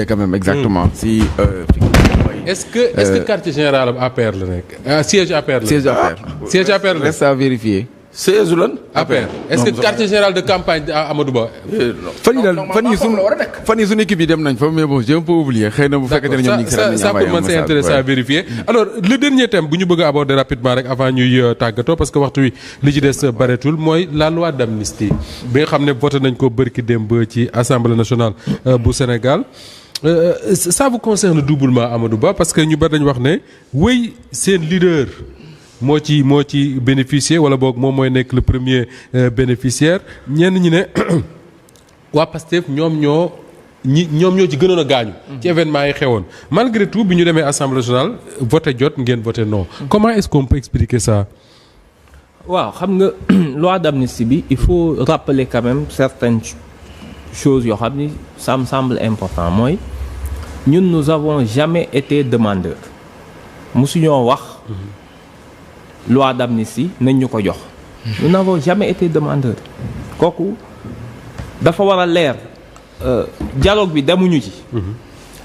quand même exactement si. est-ce que quartier général am APR la nekk siège APR la. siège APR la reste à vérifier. siège lan APR est-ce que quartier général de campagne Amadou Ba. fan yi suñu équipe yi dem nañ fa mais bon j'ai un peu oublié xëy na bu fekkee ne ñoom ñu ngi ça pour man c'est intéressant à vérifier. alors le dernier thème bu ñu bëgg a aborder rapidement rek avant ñuy tàggatoo parce que waxtu wi li ci des bareetul mooy la loi d'amnistie bi nga xam ne voté nañ ko bërki démb ci assemblée nationale bu Sénégal. Ça vous concerne doublement Amadou Ba parce que ñu bari dañu wax ne wéy seen leader moo ci bénéficier wala boog moom mooy nekk le premier bénéficiaire ñenn ñi ne waa Pastef ñoom ñoo ci gënoon a gaañu. ci événement yi xewoon malgré tout bi ñu demee assemblée nationale voté jot ngeen voté non. Comment est-ce qu'on peut expliquer ça? waaw xam nga loi d'amnistie bi il faut rappeler quand même certaines choses yoo xam ni ça me semble important mooy ñun nous avons jamais été demandeurs musuñoo wax loi d'amnistie nañ ñu ko jox. nous n'avons jamais été demandeurs kooku dafa war a leer dialogue bi demuñu ci.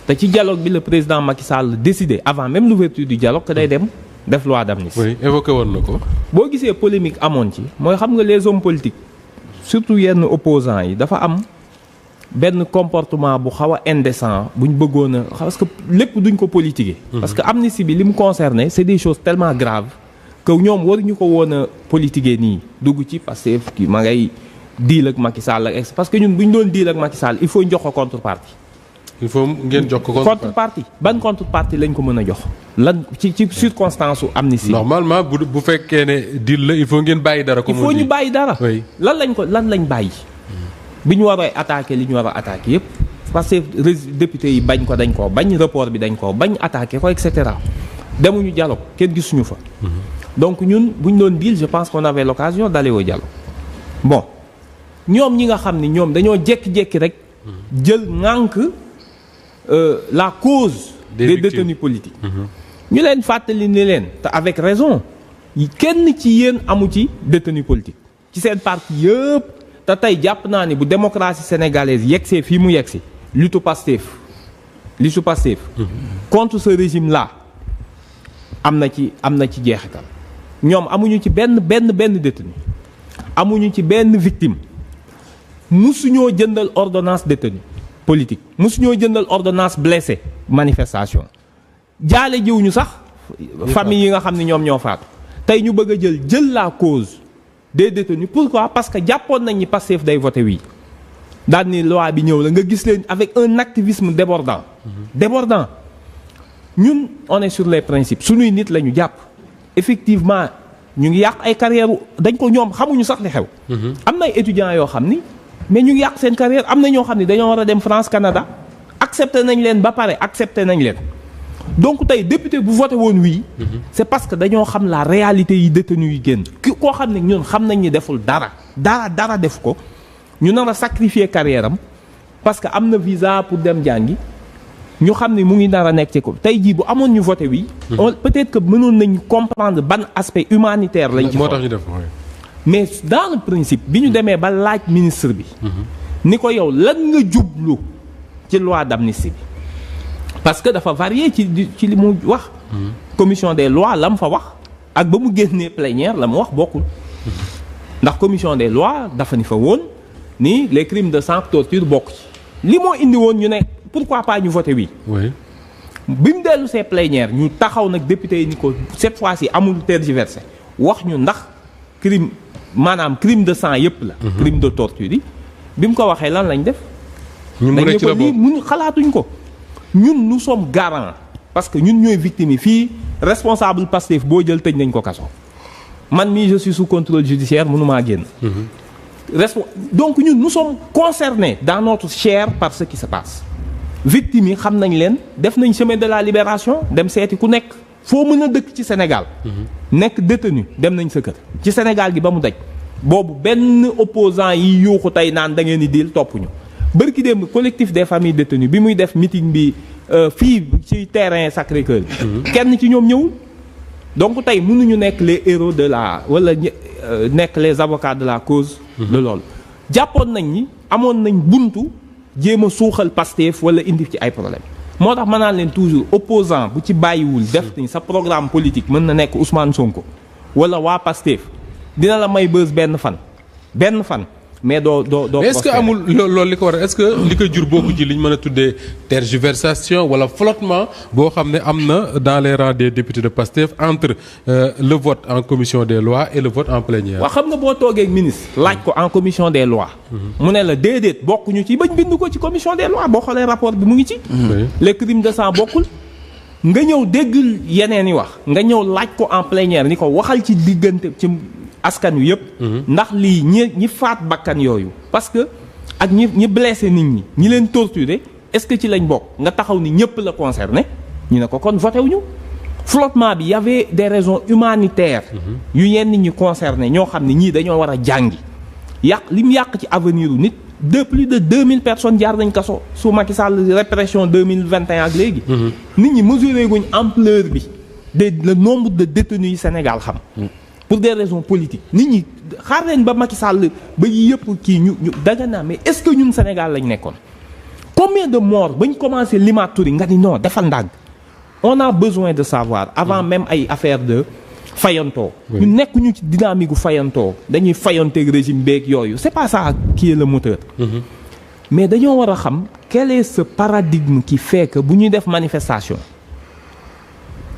te ci dialogue bi le président Macky Sall décidé avant même l'ouverture du dialogue que day dem def loi d'amnistie. oui évoqué woon na ko. boo gisee polémique amoon ci mooy xam nga les hommes politiques surtout yenn opposants yi dafa am. benn comportement bu xaw a indécent bu ñu bëggoon a parce que lépp duñ ko politiquer. parce que amnistie bi li mu concerné c'est des choses tellement graves que ñoom waruñu ko woon a politiquer nii dugg ci parce que kii ma ngay deal ak Macky Sall ak parce que ñun bu ñu doon deal ak Macky Sall il faut ñu jox ko contrepartie. il faut ngeen jox ko contrepartie ban contrepartie lañ ko mën a jox. lan ci circonstance su amnistie. normalement bu fekkee ne deal la il faut ngeen bàyyi dara. comme il faut ñu bàyyi dara. oui lan lañ bàyyi. bi ñu war a attaquer li ñu war a attaquer yëpp parce que député yi bañ ko dañ koo bañ report bi dañ koo bañ attaquer ko et cetera demuñu dialogue kenn gisuñu fa. donc ñun bu ñu doon deal je pense qu'on avait l'occasion d'aller au dialogue. bon ñoom ñi nga xam ni ñoom dañoo jékki-jékki rek. jël ŋànk la cause. des détenus politiques. ñu leen fàttali ni leen te avec raison kenn ci yéen amu ci détenu politique ci seen parti yëpp. te tey jàpp naa ni bu démocratie sénégalaise yegsee fii mu yegsi lutte Pastef contre ce régime là am na ci jeexital ñoom amuñu ci benn détenu amuñu ci benn victime musuñoo jëndal ordonnance détenu politique musuñoo jëndal ordonnance blessé manifestation jaale jiwuñu sax famille yi nga xam ne ñoom ñoo faatu tey ñu bëgg a jël la cause des détenus pourquoi parce que jàppoon nañ ni Pastef day voté oui daal ni loi bi ñëw la nga gis leen avec un activisme débordant ñun on est sur les principes suñuy nit la ñu jàpp effectivement ñu ngi yàq ay carrière dañ ko ñoom xamuñu sax li xew am na ay étudiants yoo xam ni mais ñu ngi yàq seen carrière am na ñoo xam ne dañoo war a dem France Canada accepté nañ leen ba pare accepté nañ leen donc tey député bu voté woon oui c'est parce que dañoo xam la réalité yi détenus yi génn koo xam ne ñun xam nañ ni deful dara def ko ñu nar a sacrifier carrière am parce que am na visa pour dem jàngi ñu xam ne mu ngi nar a nekk ci ko tey jii bu amoon ñu voté oui peut-être que mënoon nañu comprendre ban aspect humanitaire lañ ci moo tax ñu def mais dans le principe bi ñu demee ba laaj ministre bi ni ko yow lan nga jublu ci loi d'amnistie bi parce que dafa varié ci li mu wax commission des lois la mu fa wax ak ba mu génnee plénière la mu wax bokkul ndax commission des lois dafa ni fa woon ni les crimes de sang torture bokk ci li moo indi woon ñu ne pourquoi pas ñu voté oui bi mu dellu see plénière ñu taxaw nag député yi ni ko cette fois-ci amul tergiversé wax ñu ndax crime de sang yëpp la crime de torture yi bi mu ko waxee lan lañ def dañ ko lii mun xalaatuñ ko ñun nous sommes garants parce que ñun ñooy victimes yi fii responsable Pastef boo jël tëj nañ ko kaso man mii je suis sous contrôle judiciaire mënumaa génn donc ñun nous sommes concernés dans notre chair par ce qui se passe victimes yi xam nañ leen def nañ chemin de la libération dem seeti ku nekk foo mën a dëkk ci Sénégal nekk détenu dem nañ sa kër ci Sénégal gi ba mu daj boobu benn opposant yi yuuxu tey naan da ngeen di diil toppuñu bërki démb collectif des familles détenues bi muy def meeting bi fii ci terrain Sacré-Cœur kenn ci ñoom ñëwul donc tey mënuñu nekk les héros de la wala nekk les avocats de la cause de loolu jàppoon nañ ni amoon nañ buntu jéem a suuxal Pastef wala indi ci ay problème moo tax ma naan leen toujours opposant bu ci bàyyiwul def ni sa programme politique mën na nekk Ousmane Sonko wala waa Pastef dina la may bës benn fan mais doo mais est-ce que amul loolu li ko war est-ce que li ko jur bokku ci li ñu mën a tuddee tergiversation wala flottement boo xam ne am na dans les rangs des députés de Pastef entre le vote en commission des lois et le vote en plénière. waaw xam nga boo toogee ak ministre laaj ko en commission des lois. mu ne la déedéet bokkuñu ci bañ bind ko ci commission des lois boo xoolee rapport bi mu ngi ci. les crimes de sang bokkul. nga ñëw dégg yeneen yi wax nga ñëw laaj ko en plénière ni ko waxal ci diggante ci. askan wi yëpp. ndax lii ñi faat bakkan yooyu. parce que ak ñi blessé nit ñi leen torturé est-ce que ci lañ bokk nga taxaw ni ñëpp la concerné ñu ne ko kon voté wuñu flottement bi y avait des raisons humanitaires. yu yenn ñi concerné ñoo xam ne ñii dañoo war a jàngi. li mu yàq ci avenir u nit plus de 2000 personnes jaar nañ kaso su Macky Sall répression 2021 ak léegi. nit ñi mesuré guñ ampleur bi le nombre de détenus yi Sénégal xam. pour des raisons politiques nit ñi xaar leen ba Macky Sall ba yëpp kii ñu danga naa mais est-ce que ñun Sénégal lañ nekkoon combien de morts bañ commencé limaat turi nga ni non defal ndàgg on a besoin de savoir avant même ay affaire de fayantoo ñu nekk ñu ci dynamique gu fayantoo dañuy fayanteeg régime beeg yooyu c'est pas ça qui est le moteur mais dañoo war a xam quel est ce paradigme qui fait que bu ñuy def manifestation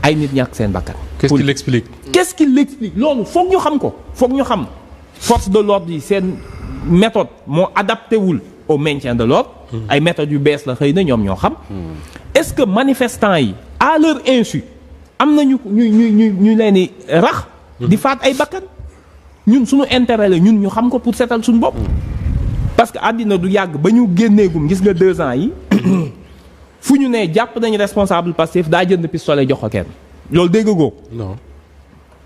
ay nit ñàkk seen bakkan. Qu'est-ce qui l'explique? Qu'est-ce qui l'explique loolu foog ñu xam ko foog ñu xam force de l'ordre yi seen méthode moo adapté wul au maintien de l'ordre ay méthodes yu bees la xëy na ñoom ñoo xam. est-ce que manifestants yi à leur insu am na ñu leen di rax. di faat ay bakkan ñun suñu intérêt la ñun ñu xam ko pour seetal suñu bopp. parce que àddina du yàgg ba ñu génneegum gis nga 2 ans yi. fu ñu nee jàpp nañu responsable Pastef daa jënd pistolet jox ko kenn loolu dégg goo non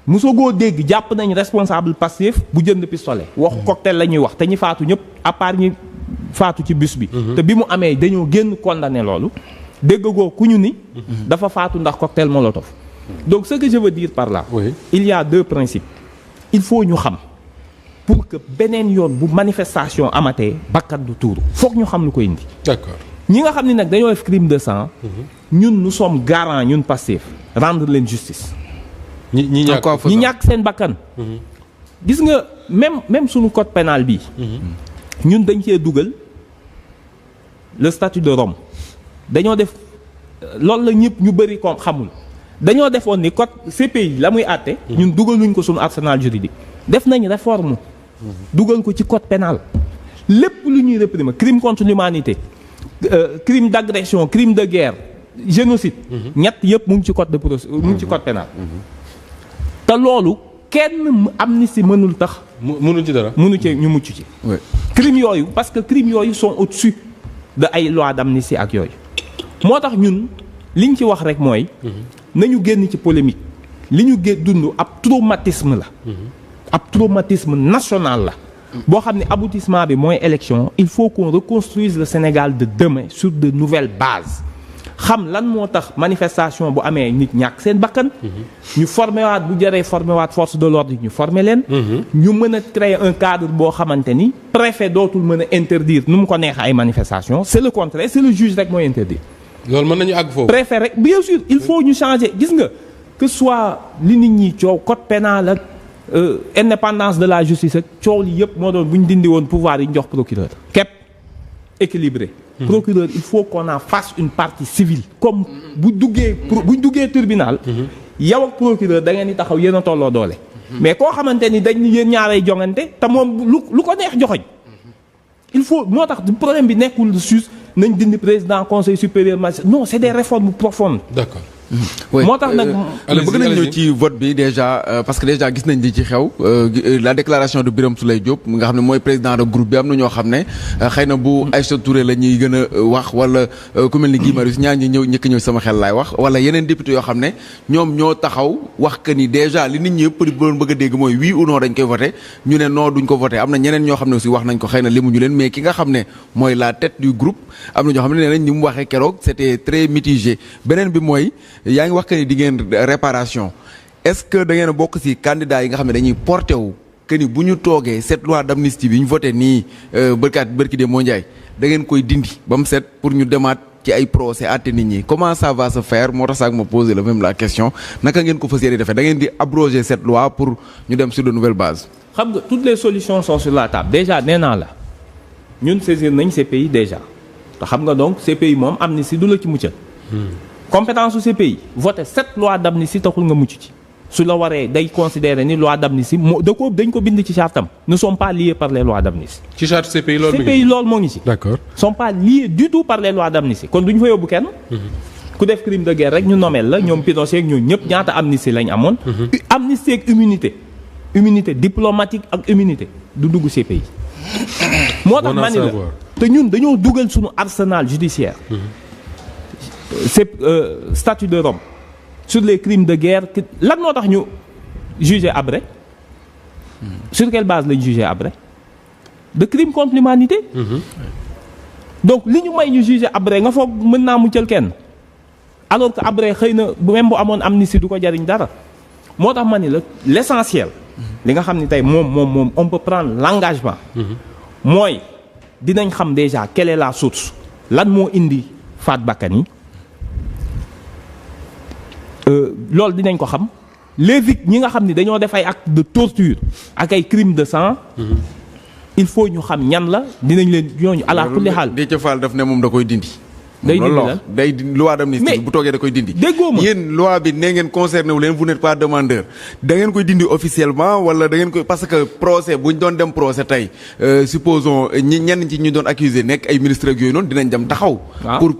mosoo goo dégg jàpp nañu responsable Pastef bu jënd pistolet waxu cocktail la ñuy wax te ñi faatu ñëpp à part ñi faatu ci bus bi te bi mu amee dañoo génn condamné loolu dégg goo ku ñu ni dafa faatu ndax cocktail molotov donc ce que je veux dire par là il y a 2 principes il faut ñu xam pour que beneen yoon bu manifestation amatee bakkat du tuuru foog ñu xam lu ko indi d'accord ñi nga xam ne nag dañoo def crime de sang ñun nous sommes garants ñun Pastef rendre leen justice ñi ñàkk seen bakkan gis nga même suñu code pénal bi ñun dañ cee dugal le statut de Rome dañoo def loolu la ñëpp ñu bëri ko xamul dañoo defoon ni code CPI la muy àtte ñun dugaluñ ko suñu arsenal juridique def nañ réforme dugal ko ci code pénal lépp lu ñuy réprimer crime contre l'humanité crime d'agression crime de guerre génocide ñett yëpp mu ngi ci code de procédure mu ngi ci code pénal te loolu kenn amnistie mënul tax mënuñ ci dara mënu ci ñu mucc ci crime yooyu parce que crime yooyu sont au-dessus de ay loi d'amnistie ak yooyu moo tax ñun liñ ci wax rek mooy nañu génn ci polémique li ñu dund ab traumatisme la ab traumatisme national la boo xam ne aboutissement bi mooy élection il faut qu'on reconstruise le Sénégal de demain sur de nouvelles bases xam lan moo tax manifestation bu amee nit ñàkk seen bakkan ñu formé waat bu jëree formé waat force de l'ordre ñu formé leen ñu mën a créer un cadre boo xamante ni préfet dootul mën a interdire nu mu ko neex ay manifestation c'est le contraire c'est le juge rek mooy interdire loolu mën nañu àgg foofu préfet rek bien sûr il faut ñu changer gis nga que soit li nit ñi coow code pénal ak indépendance de la justice ak coow li yëpp moo doon bu ñu dindi woon pouvoir yi ñu jox procureur képp équilibré procureur il faut qu'on en fasse une partie civile comme bu ñu duggee tribunal yow ak procureur da ngeen di taxaw yéen a tolloo doole mais koo xamante ni dañ ni yéen ñaarey jongante te moom lu ko neex joxoñ il faut moo tax problème bi nekkul juste nañ dindi président conseil supérieur magistrat non c'est des réformes profondes d'accord moo tax nag bëgg nañ ñëw ci vote bi déjà parce que déjà gis nañ li ci xew la déclaration de Birame Souleye Diop nga xam ne mooy président de groupe bi am na ñoo xam ne xëy na bu Aïssa Touré la ñuy gën a wax wala ku mel ni Guy Marius ñaar ñi ñëw sama xel laay wax wala yeneen député yoo xam ne ñoom ñoo taxaw wax que ni déjà li nit ñi yëpp doon bëgg a dégg mooy oui ou non dañ koy voté ñu ne non duñ ko voté am na ñeneen ñoo xam ne aussi wax nañ ko xëy na limuñu leen mais ki nga xam ne mooy la tête du groupe am na ñoo xam ne nee nañ ni mu waxee keroog c'était très mitigé beneen bi mooy yaa ngi wax que ni di ngeen réparation est-ce que da ngeen a bokk ci candidat yi nga xam ne dañuy porté wu que ni bu ñu toogee cette loi d'amnistie bi ñu voté nii bërki de moo Ndiaye da ngeen koy dindi ba mu set pour ñu demaat ci ay procès àtte nit ñi comment ça va se faire moo tax sax ma poser la même la question naka ngeen ko fas yéene defee da ngeen di abroger cette loi pour ñu dem sur de nouvelles bases. xam nga toutes les solutions sont sur la table déjà nee naa la ñun saisir nañ CPI déjà te xam nga donc CPI moom amnistie du la ci muccal. compétence su CPI voté 7 lois d'amnistie taxul nga mucc ci. su la waree day considérer ni loi d'amnistie dañ ko bind ci chartam ne sont pas liés par les lois d'amnistie. ci charte CPI loolu moo ngi ci. d'accord sont pas liés du tout par les lois d'amnistie kon duñ fa yóbbu kenn. ku def crime de guerre rek ñu nomeel la ñoom Pinochet ak ñoom ñëpp ñaata amnistie lañ amoon. amnistie ak immunité diplomatique ak immunité du dugg CPI. moo tax ma ni la te ñun dañoo dugal suñu arsenal judiciaire. c'est statut de Rome. sur les crimes de guerre lan moo tax ñu juger Habré sur quelle base lañ juger Habré de crime contre l'humanité. donc li ñu may ñu juger Habré nga foog mën naa muccal kenn alors que Habré xëy na même bu amoon amnistie du ko jariñ dara moo tax ma ni la l'essentiel li nga xam ni tey moom on peut prendre l'engagement mooy dinañ xam déjà quelle est la source lan moo indi faat bakkan yi loolu dinañ ko xam les victimes ñi nga xam ni dañoo def ay actes de torture ak ay crimes de sang. il faut ñu xam ñan la dinañ leen ñooñu ala kulli xaal. Déthié Fall daf ne moom da koy dindi. day dindi lan day loi d'amnistie bu toogee da koy dindi. déggoo ma yéen loi bi nee ngeen concerné wu leen vous n'êtes pas demandeur da ngeen koy dindi officiellement wala da ngeen koy parce que procès bu ñu doon dem procès tey supposons ñenn ci ñu doon accusé nekk ay ministres ak yooyu noonu dinañ dem taxaw.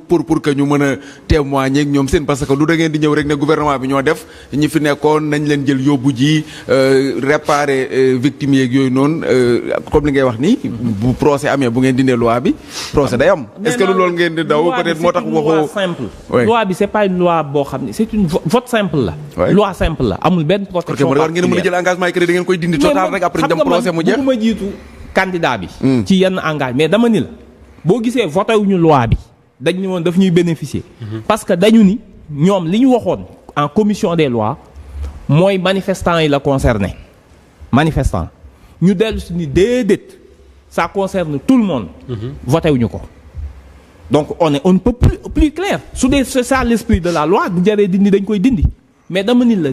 pour que ñu mën a témoigner ak ñoom seen parce que du da ngeen di ñëw rek ne gouvernement bi ñoo def ñi fi nekkoon nañ leen jël yóbbu ji réparer victimes yeeg yooyu noonu comme li ngay wax ni bu procès amee bu ngeen dindee loi bi procès day am. est-ce que loolu ngeen di daw peut-être moo tax waxoo simple loi bi c'est pas une loi boo xam ne c'est une vote simple la loi simple la amul benn protection war ngeen mën a jël engagement yi que da ngeen koy dindi total rek après dem procès mu jeex bëgguma jiitu candidat bi ci yenn engagement mais dama ni la boo gisee voté wuñu loi bi dañ ni woon daf ñuy bénéficier parce que dañu ni ñoom li ñu waxoon en commission des lois mooy manifestants yi la concerné manifestant ñu dellu si ni déedéet ça concerne tout le monde voté wuñu ko donc on ne peut plus clair su dee c'est ça l'esprit de la loi bu jaree dindi dañ koy dindi mais dama ni la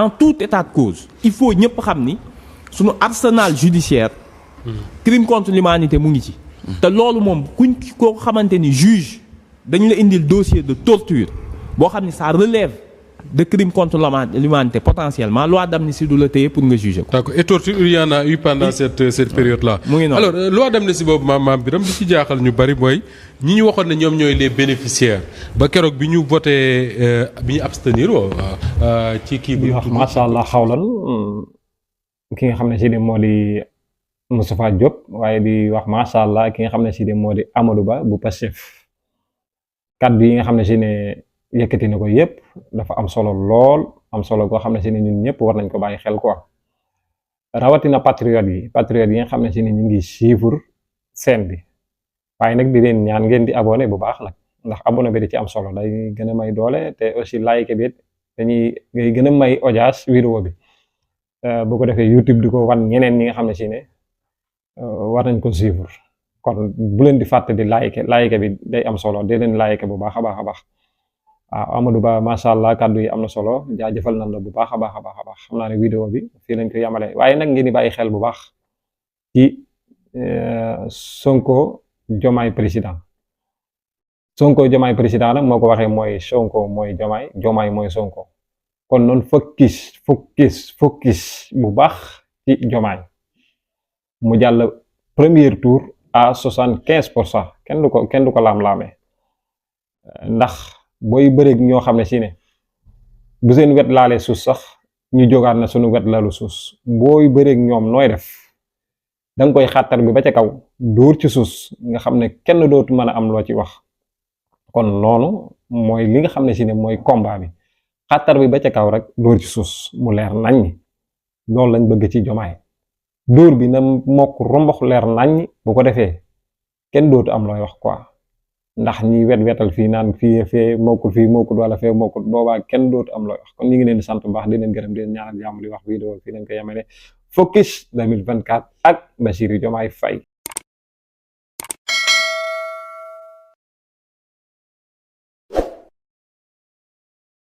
en tout état de cause il faut ñëpp xam ni suñu arsenal judiciaire crime contre l'humanité mu ngi ci te loolu moom kuñ koo xamante ni juge dañu la indil dossier de torture boo xam ni ça relève de crime contre l'humanité potentiellement loi d'amnistie du la téye pour nga juger ko. d'accord et torture il y en a eu pendant cette période là. mu ngi noonu alors loi d'amnistie boobu maam Birame li ci jaaxal ñu bari mooy ñi ñu waxoon ne ñoom ñooy les bénéficiaires ba keroog bi ñu voté bi ñu abstenir ci kii bi. wax macha allah xawlan ki nga xam ne si ne moo di Moustapha Diop waaye di wax macha allah ki nga xam ne si ne moo di Amadou Ba bu Pastef kaddu yi nga xam ne si ne yëkkati na ko yëpp dafa am solo lool am solo koo xam ne si ne ñun ñëpp war nañ ko bàyyi xel quoi rawatina patriotes yi nga xam ne si ne ñu ngi suivre scène bi waaye nag di leen ñaan ngeen di abonné bu baax nag ndax abonné bi di ci am solo day gën a may doole te aussi like bi dañuy ngay gën a may audience vidéo bi bu ko defee YouTube di ko wan ñeneen ñi nga xam ne si ne war nañ ko suivre kon bu leen di fàtte di like bi day am solo di leen like bu baax a baax a baax. waaw Amadou Ba macha allah kàddu yi am na solo jaajëfal nañ la bu baax a baax a baax xam naa ne vidéo bi fii lañ ko yamale waaye nag ngeen di bàyyi xel bu baax ci Sonko Diomaye président Sonko Diomaye président nag moo ko waxee mooy Sonko mooy Diomaye Diomaye mooy Sonko kon noonu focus bu baax ci Diomaye mu jàll premier tour à 75% kenn du ko laam-laamee ndax. booy bëreeg ñoo xam ne si ne bu seen wet laalee suuf sax ñu jógaat na suñu wet laalu suuf booy bëreeg ñoom nooy def danga koy xàttar bi ba ca kaw dóor ci suuf nga xam ne kenn dootu mën a am loo ci wax kon noonu mooy li nga xam ne si ne mooy combat bi xàttar bi ba ca kaw rek dóor ci suuf mu leer naññ loolu lañ bëgg ci Diomaye dóor bi na mokk rombox leer naññ bu ko defee kenn dootu am looy wax quoi ndax ñi wetal fii naan fii fee mokkul fii mokkul wala fee mokkul boobaa kenn dootu am looy wax kon ñu ngi leen di sant bu baax di leen gërëm di leen ñaanal jàmm di wax vidéo fii lañ ko yemale focus 2024 ak Bassirou Diomaye Faye